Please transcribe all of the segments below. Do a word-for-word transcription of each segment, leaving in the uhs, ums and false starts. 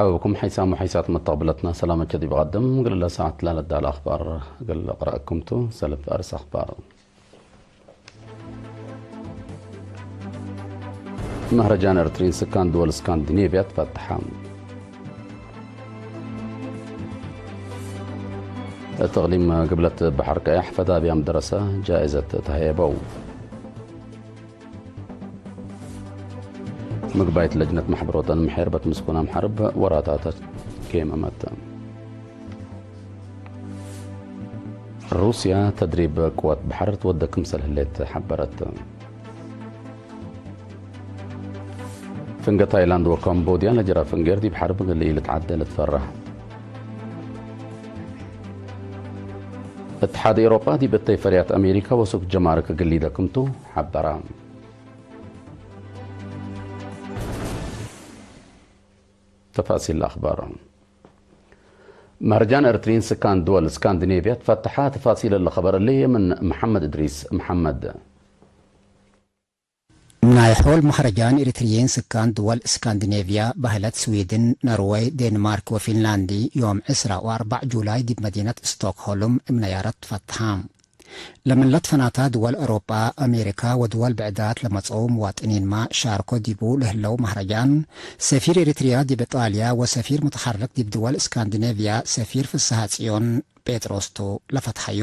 ዐውኩም ሐይሳም ወሐይሳት መተቅብለትና ሰላመቸ ዲብ ቀድም፣ እግል ለሰዓት ላለዳለ አኽባር እግል ልቅረአኩም ቱ። ሰልፍ አርስ አኽባር። መህረጃን ኤርትሪን ስካን ድወል እስካንዲኔቭያ ትፈትሐ። እት እቅሊም ግብለት በሐር ቀያሕ ፈዳብያም ደረሰ ጃእዘት ተሀየበው። ምግባይት ለጅነት መሕበሮተን ምሕርበት ምስኩናም ሐርብ ወራታተ ኬመመት። ሩስያ ተድሪብ ቅወት በሐር ትወደ ክምሰል ህሌት ሐበረት። ፍንገ ታይላንድ ወካምቦድያ ለጀረ ፍንጌር ዲብ ሐርብ እግል ኢልትዓደ ልትፈረህ። እትሓድ ኤውሮጳ ዲብ እተይ ፈርያት አሜሪካ ወሱክ ጀማርክ እግል ሊደክምቱ ሐበራ። ተፋሲል አኽባር። መህረጃን ኤርትሪን ስካን ድወል እስካንዲኔቭያ ትፈትሐ። ተፋሲል እለ ኸበር እሊ ምን መሐመድ እድሪስ መሐመድ። ናይ ሖል መህረጃን ኤሪትርዪን ስካን ድወል እስካንዲኔቭያ፣ በህለት ስዊድን፣ ኖርወይ፣ ዴንማርክ ወፊንላንድ፣ ዮም ዕስራ ወአርበዕ ጁላይ ዲብ መዲነት ስቶክሆልም እብ ነያረት ትፈትሐ። ለምን ለትፈናታ ድወል አውሮጳ፣ አሜሪካ ወድወል ብዕዳት ለመጽአው ምዋጥኒንመ ሻርኮ ዲቡ ለህለው መህረጃን፣ ሰፊር ኤሪትርያ ዲብ ኢጣልያ ወሰፊር ሙተሐርክ ዲብ ድወል እስካንዲኔቭያ ሰፊር ፍስሐጽዮን ጴጥሮስ ቱ ለፈትሐዩ።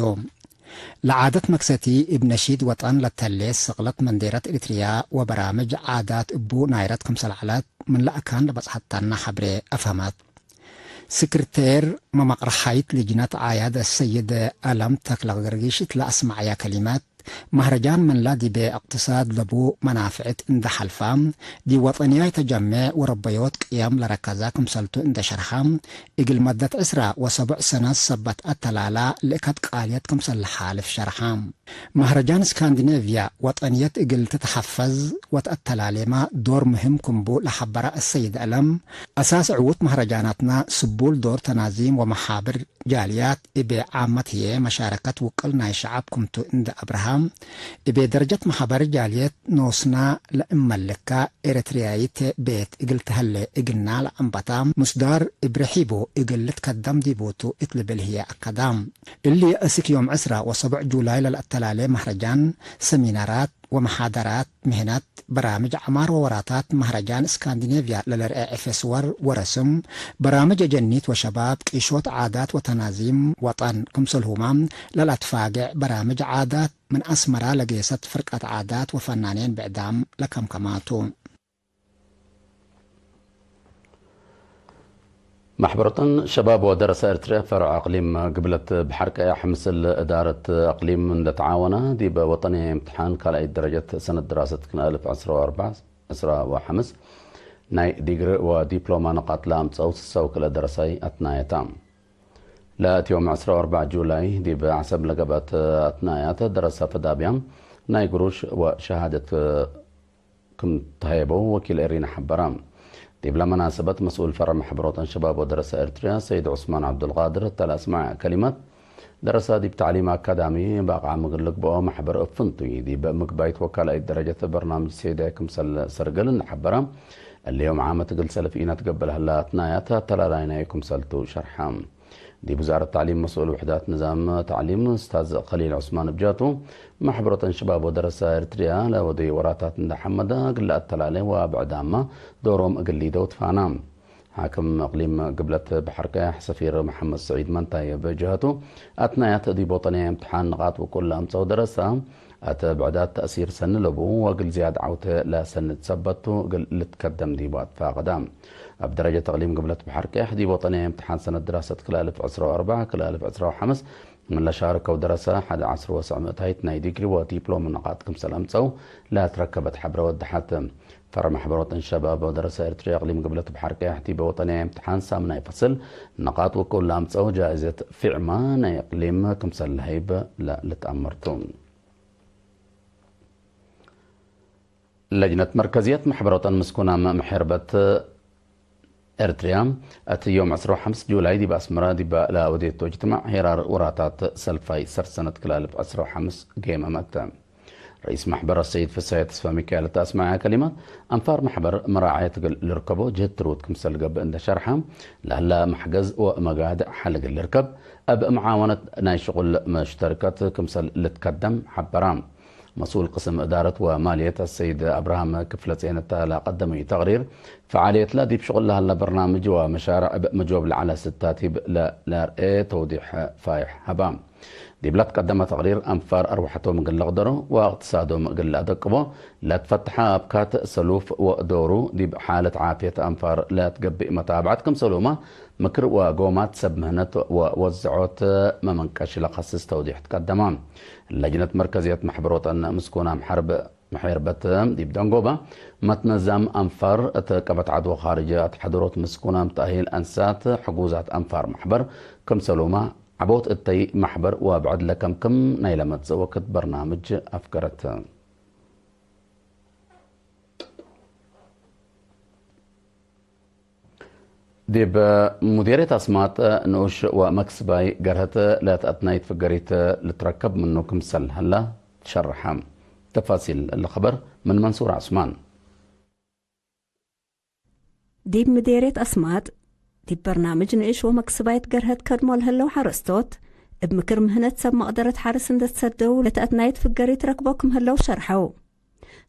ለዓደት መክሰቲ እብ ነሺድ ወጠን ለተሌ ሰቅለት መንዴረት ኤሪትርያ ወበራምጅ ዓዳት እቡ ናይረት ክምሰል ዐለት፣ ምን ለአካን ለበጽሐተነ ሐብሬ አፍሀመት። ስክርቴር መመቅረሓይት ልጅነት ዓያድ አሰይድ አለም ተክለገርጊሽ እት ለአስመዐያ ከሊመት፣ መህረጃን ምንላ ዲቤ እቅትሳድ ለቡ መናፍዕት እንደ ሐልፋ፣ ዲብ ወጠንያይ ተጀሜዕ ወረበዮት ቅየም ለረከዘ ክምሰልቱ እንደ ሸርሐ፣ እግል መደት ዕስራ ወሰቡዕ ሰነት ሰበት አተላላ ለእከት ቃልየት ክምሰል ለሓልፍ ሸርሐ። መህረጃን እስካንዲኔቭያ ወጠንየት እግል ትትሐፈዝ ወተአተላሌመ ዶር ምህም ክምቡ ለሐበረ አሰይድ አለም፣ አሳስ ዕዉት መህረጃናትና ስቡል ዶር ተናዚም ወመሓብር ጃልያት እቤ ዓመት ህዬ መሻረከት ውቅል ናይ ሸዐብ ክምቱ እንደ አብርሃ፣ እቤ ደረጀት መሐበር ጃልየት ኖስና ለእመልከ ኤረትርያይት ቤት እግል ተሀሌ እግልና ለአንበታ ምስዳር እብ ርሒቡ እግል ልትከደም ዲቡቱ እት ልብል ህዬ አከዳ። እሊ አስክ ዮም ዕስራ ወሰቡዕ ጁላይ ለለአተላሌ መህረጃን፣ ሰሚናራት፣ ወመሓደራት፣ ምህነት፣ በራምጅ ዐማር ወወራታት፣ መህረጃን እስካንዲኔቭያ ለልርኤ ዕፌ ስወር ወረስም፣ በራምጅ አጀኒት ወሸባብ፣ ቂሾት ዓዳት ወተናዚም ወጠን ክምሰልሁመ ለለአትፋጌዕ በራምጅ ዓዳት፣ ምን አስመራ ለጌሰት ፍርቀት ዓዳት ወፈናኔን ብዕዳም ለከምከማቱ። መሕበረተን ሸባብ ወደረሰ ኤርትርያ ፈርዕ አቅሊም ግብለት በሐር ቀያሕ ምስል እዳረት አቅሊም እንደ ተዓወነ፣ ዲብ ወጠንያይ እምትሓን ካልኣይት ደረጀት ሰነት ድራሰት ክልኤ አልፍ ዕስራ ወአርበዕ፣ ዕስራ ወሐምስ ናይ ዲግሪ ወዲፕሎማ ንቃጥ ለአምጸው ስሳው ክልኤ ደረሳይ አትናየታ። ለአትዮም ዕስራ ወአርበዕ ጁላይ ዲብ ዐሰብ ለገብአት አትናያት ደረሰ ፈዳብያም ናይ ግሩሽ ወሸሃደት ክም ተሀየበው ወኪል ኤሪና ሐበረ። ዲብለ መናሰበት መስኡል ፈረ መሕበሮተን ሸባብ ወደረሰ ኤርትርያ ሰይድ ዑስማን ዐብዱልቃድር እተ ለአስመዐ ከሊመት፣ ደረሰ ዲብ ተዕሊም አካዳሚ በአቅዓም እግል ልግብኦ መሕበር እብ ፍንቱይ ዲብ ምግባይት ወካልአይት ደረጀት በርናምጅ ሰይዳይ ክምሰል ሰርገል እንደ ሐበረ፣ እሊ ዮም ዓመት እግል ሰልፍ ኢነትገበል ህለ አትናያት አተላላይ ናይ ክምሰልቱ ሸርሐ። ዲብ ውዛረት ተዕሊም መስኡል ውሕዳት ንዛም ተዕሊም ኡስታዝ ከሊል ዑስማን እብ ጃቱ፣ መሕበሮተን ሽባብ ወደረሰ ኤርትርያ ለወደዩ ወራታት እንደ ሐመደ እግል ለአተላሌ ወብዕዳመ ዶሮም እግል ሊደው ትፋና። ሓክም እቅሊም ግብለት በሐር ቀያሕ ሰፊር መሐመድ ሰዒድ መንታይ እብ ጀሀቱ፣ አትናያት ዲብ ወጠንያይ እምትሓን ንቃጥ ውቁል ለአምጸው ደረሰ፣ አተ ብዕዳት ተእሲር ሰኒ ለቡ ወእግል ዝያድ ዐውቴ ለሰኒ ትሰበት ቱ እግል ልትከደም ዲቡ አትፋቀደ። እብ ደረጀት እቅሊም ግብለት በሐር ቀያሕ ዲብ ወጠንያይ እምትሓን ሰነት ድራሰት ክልኤ አልፍ ዕስራ ወአርበዕ፣ ክልኤ አልፍ ዕስራ ወሐምስ ምን ለሻርከው ደረሰ ሐድ ዐስር ወሰዕ ምእታይት ናይ ዲግሪ ወዲፕሎም ንቃጥ ክምሰል አምጸው ለአትረከበት ሐብረ ወደሐት። ፈረ መሕበሮተን ሸባብ ወደረሰ ኤርትርያ እቅሊም ግብለት በሐር ቀያሕ ዲብ ወጠንያይ እምትሓን ሳምናይ ፈስል ንቃጥ ውቁል ለአምጸው ጃእዘት ፊዕማ ናይ እቅሊም ክምሰል ለሀይብ ለልትአመር ቱ። ለጅነት መርከዝየት መሕበሮተን ምስኩናም ምሕርበት ኤርትርያ፣ እት ዮም ዕስራ ወሐምስ ጁላይ ዲብ አስመራ ዲብ ለአወዴቶ እጅትማዕ ሄራር ወራታት ሰልፋይ ሰር ሰነት ክልኤ አልፍ ዕስራ ወሐምስ ገይመመት። ረኢስ መሕበር አሰይድ ፍስሐየ ተስፋሚካኤል እተ አስመዐ ከሊማት፣ አንፋር መሕበር መራዐየት እግል ልርከቦ ጅህት ትሩድ ክምሰል ገብእ እንደ ሸርሐ፣ ለህለ መሕገዝ ወመጋድዕ ሐል እግል ልርከብ፣ እብ መዓወነት ናይ ሽቁል መሽተርከት ክምሰል ልትከደም ሐበራ። መስኡል ቅስም እዳረት ወማልየት አሰይድ አብርሃም ክፍለጼን እተ ለቀደመዩ ተቅሪር፣ ፈዓልየትለ ዲብ ሽቁል ለሀለ በርናምጅ ወመሻርዕ እብ መጆብ ለዐለ ስታቲብ ለለአርኤ ተውዲሕ ፋይሕ ሀባ። ዲብለ ትቀደመ ተቅሪር፣ አንፋር አርወሐቶም እግል ልቅደሮ ወእቅትሳዶም እግል ለአደቅቦ ለትፈትሐ አብካት ሰሉፍ ወዶሩ ዲብ ሓለት ዓፍየት አንፋር ለትገብእ መታብዐት ክምሰሉመ፣ ምክር ወጎማት ሰብ ምህነት ወወዝዖት መመንቀሽ ለከስስ ተውዲሕ ትቀደመ። ለጅነት መርከዝየት መሕበር ወጠን ምስኩናም ሐርብ መሔርበት ዲብ ደንጎበ፣ መትነዛም አንፋር እት ቀበት ዐድ ወኻርጅ አትሐድሮት ምስኩናም ተእሂል አንሳት ሕጉዛት አንፋር መሕበር ክምሰሉመ፣ ዐቦት እተይ መሕበር ወብዕድ ለከምክም ናይ ለመጽእ ወክድ በርናምጅ አፍገረት። ዲብ ሙዲርየት አስማጥ ንኡሽ ወመክስባይ ገርህት ለተአትናይት ፍገሪት ልትረከብ ምኑ ክምሰል ሀለ ትሸርሐ። ተፋሲል እሊ ኸበር ምን መንሱር ዑስማን። ዲብ ምዴርየት አስማጥ፣ ዲብ በርናምጅ ንእሽ ወመክስባይት ገርሀት ከድሞ ለህለው ሐረስቶት፣ እብ ምክር ምህነት ሰብ መቅደረት ሐርስ እንደ ትሰደው ለተአትናይት ፍገሪት ረክቦ ክም ህለው ሸርሐው።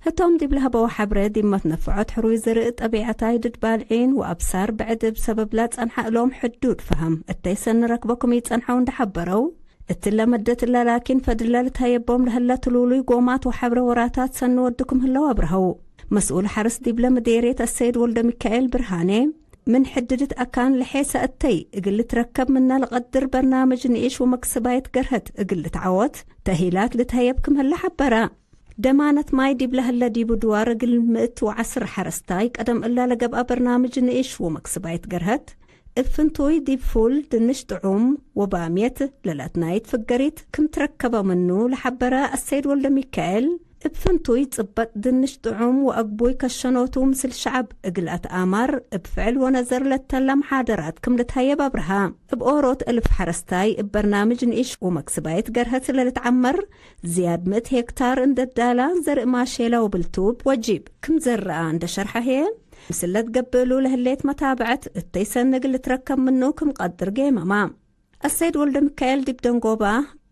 ህቶም ዲብ ለሀበው ሐብረ፣ ዲብ መትነፍዖት ሕሩይ ዝርእ ጠቢዐታይ ድድ ባልዒን ወአብሳር ብዕድ እብ ሰበብላ ጸንሐ እሎም ሕዱድ ፈሀም እተይ ሰኒ ረክቦ ክም ኢጸንሐው እንደ ሐበረው፣ እትለ መደት እለ ላኪን ፈድለ ልትሀየቦም ለህለ ትሉሉይ ጎማት ወሐብረ ወራታት ሰኒ ወዱ ክም ህለው አብርሀው። መስኡል ሐርስ ዲብለ ምዴርየት አሰይድ ወልደሚካኤል ብርሃኔ፣ ምን ሕድድት አካን ለሔሰ እተይ እግል ልትረከብ ምነ ለቀድር በርናምጅ ንኢሽ ወመክስባይት ገርሀት እግል ልትዐወት ተእሂላት ልትሀየብ ክም ህለ ሐበረ። ደማነት ማይ ዲብ ለህለ ዲቡ ድዋር እግል ምእት ወዐስር ሐረስታይ ቀደም እለ ለገብአ በርናምጅ ንኢሽ ወመክስባይት ገርሀት፣ እብ ፍንቱይ ዲብ ፉል፣ ድንሽ ጥዑም ወባምየት ለለአትናይት ፍገሪት ክም ትረከበ ምኑ ለሐበረ አሰይድ ወልደሚካኤል፣ እብ ፍንቱይ ጽበጥ ድንሽ ጥዑም ወአግቡይ ከሸኖቱ ምስል ሸዐብ እግል አትአማር እብ ፍዕል ወነዘር ለተለ መሓደራት ክም ልትሀየብ አብርሃ። እብ ኦሮት እልፍ ሐረስታይ እብ በርናምጅ ንኢሽ ወመክስባይት ገርሀት ለልትዐመር ዝያድ ምእት ሄክታር እንደ ዳላ ዘርእ ማሼላ ወብልቱብ ወጂብ ክም ዘረአ እንደ ሸርሐ ህዬ፣ ምስል ለትገብእሉ ለህሌት መታብዐት እተይ ሰኒ እግል ልትረከብ ምኑ ክም ቀድር ጌመማ። አሰይድ ወልደሚካኤል ዲብ ደንጎባ፣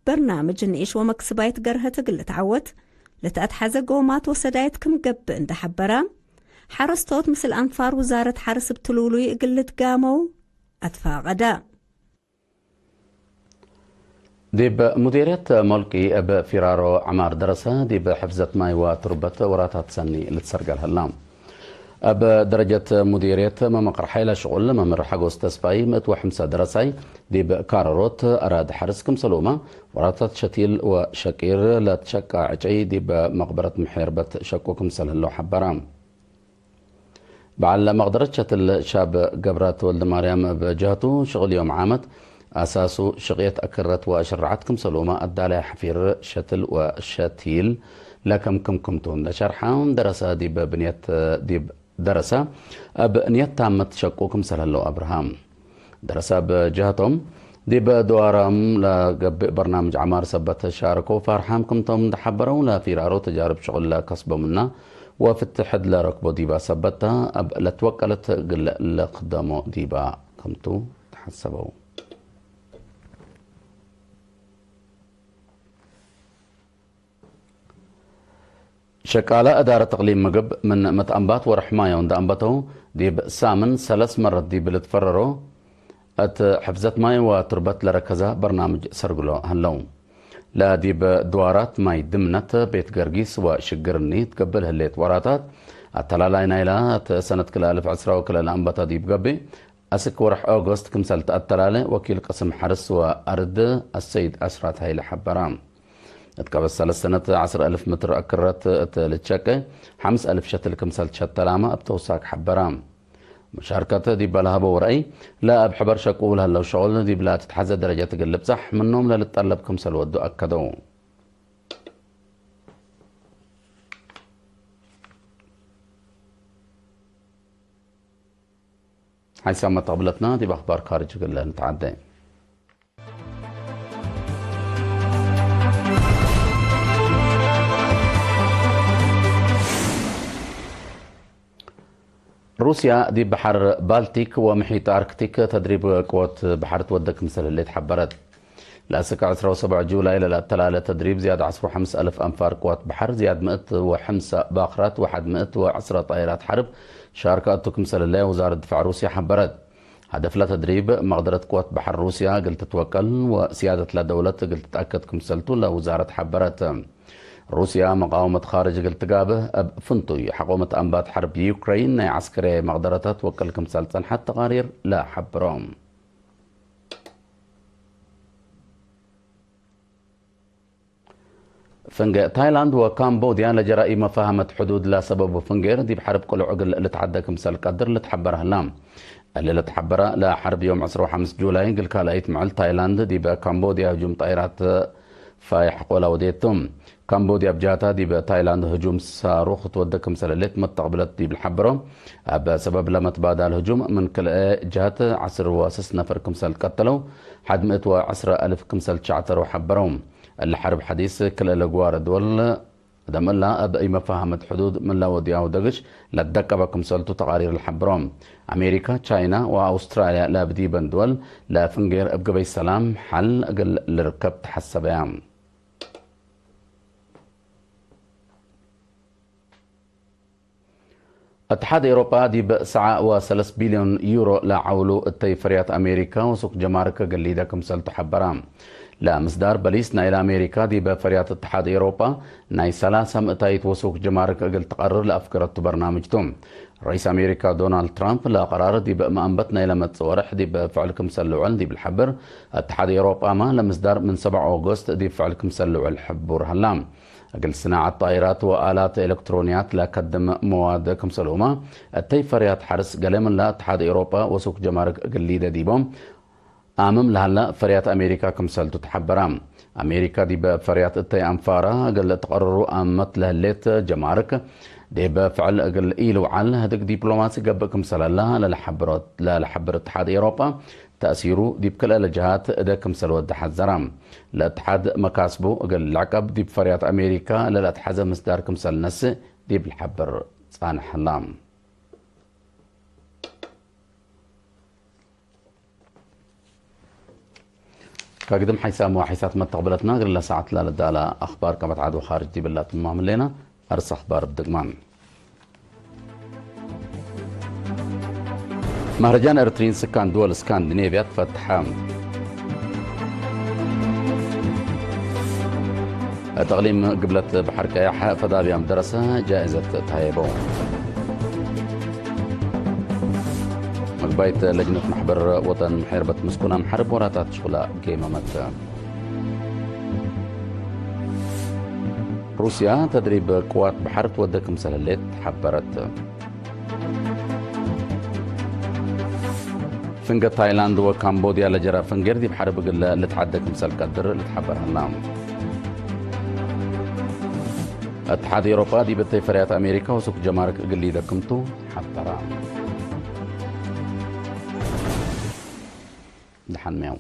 በርናምጅ ንኢሽ ወመክስባይት ገርሀት እግል ልትዐወት ለተአትሐዘ ጎማት ወሰዳይት ክም ገብእ እንደ ሐበረ፣ ሐረስቶት ምስል አንፋር ውዛረት ሐርስ እብ ትሉሉይ እግል ልትጋመው አትፋቀደ። ዲብ ሙዲርየት ሞልቂ እብ ፊራሮ ዐማር ደረሰ፣ ዲብ ሕፍዘት ማይ ወቱርበት ወራታት ሰኒ ልትሰርገል ሀላ። እብ ደረጀት ሙዲርየት መመቅር ሐይለ ሽቁል መምህር ሐጎስ ተስፋይ ምእት ወሐምሰ ደረሳይ ዲብ ካረሮት አራድ ሐርስ ክምሰልሁመ፣ ወራታት ሸቲል ወሸቂር ለትሸቃ ዕጨይ ዲብ መቅበረት ምሔርበት ሸቁ ክምሰል ህለው ሐበረ። በዐል መቅደረት ሸትል ሻብ ገብራት ወልደማርያም እብ ጀህቱ፣ ሽቅል ዮም ዓመት አሳሱ ሽቅየት አክረት ወሽርዓት ክምሰልሁመ፣ አዳላይ ሐፊር ሸትል ወሸቲል ለከምክም ክምቱ እንደ ሸርሐ፣ ደረሰ ዲብ ብንየት ዲብ ደረሰ እብ ንየት ታመት ሸቁ ክምሰል ህለው አብርሃ። ደረሰ እብ ጀህቶም፣ ዲብ ድዋራም ለገብእ በርናምጅ ዐማር ሰበት ሻርኮ ፋርሓም ክምቶም እንደ ሐበረው፣ ለፊራሮ ተጃርብ ሽቁል ለከስቦ ምና ወፍትሕ እት ለረክቦ ዲባ ሰበት ተ፣ እብ ለትወቀለት እግል ልክደሞ ዲባ ክምቱ ተሐሰበው። ሸቃለ እዳረት እቅሊም ምግብ ምን መትአንባት ወርሕ ማዮ እንደ አንበተው፣ ዲብ ሳምን ሰለስ መረት ዲብ ልትፈረሮ እት ሕፍዘት ማይ ወቱርበት ለረከዘ በርናምጅ ሰርግሎ ሀለው። ለዲብ ድዋራት ማይ ድምነት፣ ቤት ገርጊስ ወሽግርኒ ትገብእ ለህሌት ወራታት፣ አተላላይ ናይላ እት ሰነት ክልኤ አልፍ ዕስራ ወክልኤ ለአንበተ ዲብ ገብእ፣ አስክ ወርሕ ኦጎስት ክምሰል ተአተላለ ወኪል ቅስም ሐርስ ወአርድ አሰይድ አስራት ሀይለ ሐበራ። እት ቀበት ሰለስ ሰነት ዐስር አልፍ ምትር አክረት እት ልትሸቄ፣ ሐምስ አልፍ ሸትል ክምሰል ትሸተላመ እብ ተውሳክ ሐበራ። መሻርከት ዲበ ለሀበው ረአይ፣ ለእብ ሕበር ሸቁ ለህለው ሸቁል ዲብለ ትትሐዘ ደረጀት እግል ልብጸሕ ምኖም ለልጠለብ ክምሰል ወዱ አከደው። ሓይሳም መተቅብለትና ዲብ አኽባር ካርጅ እግል ንትዓደ። ሩስያ ዲብ በሐር ባልቲክ ወምሒጥ አርክቲክ ተድሪብ ቅወት በሐር ትወደ ክምሰል ህሌት ሐበረት። ለአስክ ዕስራ ወሰብዕ ጁላይ ለለአተላለ ተድሪብ ዝያድ ዐስር ወሐምስ አልፍ አንፋር ቅወት በሐር፣ ዝያድ ምእት ወሐምሳ ባክራት ወሐድ ምእት ወዐስረ ጣይራት ሐርብ ሻርከ እቱ ክምሰል ህለ ውዛረት ድፋዕ ሩስያ ሐበረት። ሀደፍ ለተድሪብ መቅደረት ቅወት በሐር ሩስያ እግል ትትወቀል ወስያደት ለደውለት እግል ትትአከድ ክምሰልቱ ለውዛረት ሐበረት። ሩስያ መቃወመት ኻርጅ እግል ትጋብህ፣ እብ ፍንቱይ ሐቆመት አንባት ሐርብ ዩክረይን ናይ ዐስከርየ መቅደረተ ትወቅል ክምሰል ጸንሐት ተቃሪር ለሐብሮ። ፍንጌ ታይላንድ ወካምቦድያ ለጀረ ኢመፋሀመት ሕዱድ ለሰበቡ ፍንጌር ዲብ ሐርብ ቅሉዕ እግል ልትዓደ ክምሰል ቀድር ልትሐበር ሀላ። እሊ ልትሐበረ ለሐርብ ዮም ዕስራ ወሐምስ ጁላይ እግል ካልኣይት ምዕል ታይላንድ ዲብ ካምቦድያ ህጁም ጣይራት ፋይሕ ቆላ ወዴቱ። ካምቦድያ ብጃታ ዲብ ታይላንድ ህጁም ሳሩክ ትወደ ክምሰል ህሌት መተቅብለት ዲብ ልሐብሮ። እብ ሰበብ ለመትባዳል ህጁም ምን ክልኤ ጀሀት ዐስር ወስስ ነፈር ክምሰል ቀተለው፣ ሐድ ምእት ወዐስረ አልፍ ክምሰል ሸዕተረው ሐበረው። እሊ ሐርብ ሐዲስ ክልኤ ለግዋረ ድወል ደም እላ እብ ኢመፋሀመት ሕዱድ ምን ለወድያሁ ደግሽ ለደቀበ ክምሰልቱ ተቃሪር ለሐብሮ። አሜሪካ፣ ቻይና ወአውስትራልያ ለብዲበን ድወል ለፍንጌር እብ ገበይ ሰላም ሐል እግል ልርከብ ተሐሰበያ። እትሓድ ኤውሮጳ ዲብ ሰዓ ወሰለስ ቢልዮን ዩሮ ለዐውሉ እተይ ፈርያት አሜሪካ ወሱቅ ጀማርክ እግል ሊደ ክምሰልቱ ሐበራ። ለምስዳር በሊስ ናይለ አሜሪካ ዲብ ፈርያት እትሓድ ኤውሮጳ ናይ ሰላሳ ምእታይት ወሱቅ ጀማርክ እግል ትቀርር ለአፍገረቱ በርናምጅ ቱ። ረኢስ አሜሪካ ዶናልድ ትራምፕ ለቀራር ዲብ መአንበት ናይለ መጽእ ወርሕ ዲብ ፍዕል ክምሰል ልውዕል ዲብ ልሐብር፣ እትሓድ ኤውሮጳማ ለምስዳር ምን ሰብዓ ኦጎስት ዲብ ፍዕል ክምሰል ልውዕል ሕቡር ሀላ። እግል ስናዐት ጣይራት ወአላት ኤለክትሮንያት ለከድም መዋድ ክምሰልሁመ፣ እተይ ፈርያት ሐርስ ገሌ ምንለ እትሓድ ኤውሮጳ ወሱቅ ጀማርክ እግል ሊደ ዲቦም አምም ለሀለ ፈርያት አሜሪካ ክምሰልቱ ተሐበራ። አሜሪካ ዲብ ፈርያት እተይ አንፋራ እግል ትቀርሩ አመት ለህሌት ጀማርክ ዲብ ፍዕል እግል ኢልውዓል ህድግ ዲፕሎማሲ ገብእ ክምሰል ሀላ ለለሐብሮ-፣ ለለሐብር እትሓድ ኤውሮጳ፣ ተእሲሩ ዲብ ክልኤ ለጀሃት እደ ክምሰል ወደ ሐዘራ። ለእትሓድ መካስቡ እግል ልዕቀብ ዲብ ፈርያት አሜሪካ ለለአትሐዘ ምስዳር ክምሰል ነስእ ዲብ ልሐብር ጻንሕ ሀላ። ከግድም ሓይሳም ወሓይሳት መተቅብለትና እግል ለሰዓት ላለዳላ አኽባር ከመትዓድ ወኻርጅ ዲብላ ትማም ህሌና። አርስ አኽባር እብ ድግማን። መህረጃን ኤረትርዪን ስካን ድወል እስካንዲኔቭያ ትፈትሐ። እት እቅሊም ግብለት በሐር ቀያሕ ፈዳብያም ደረሰ ጃእዘት ተሀየበው። መግባይት ለጅነት መሕበር ወጠን ሐርበት ምስኩን አምሐርብ ወራታት ሽቁላ ጌመመት። ሩስያ ተድሪብ ቅዋት በሐር ትወደ ክምሰል ህሌት ሐበረት። ፍንገ ታይላንድ ወካምቦድያ ለጀረ ፍንጌር ዲብ ሐርብ እግል ልትዓደ ክምሰል ቀድር ልትሐበር ሀላ። እትሓድ ኤውሮጳ ዲብ እተይ ፈርያት አሜሪካ ወሱክ ጀማርክ እግል ሊደክምቱ ሐበራ። ደሐን ሜው።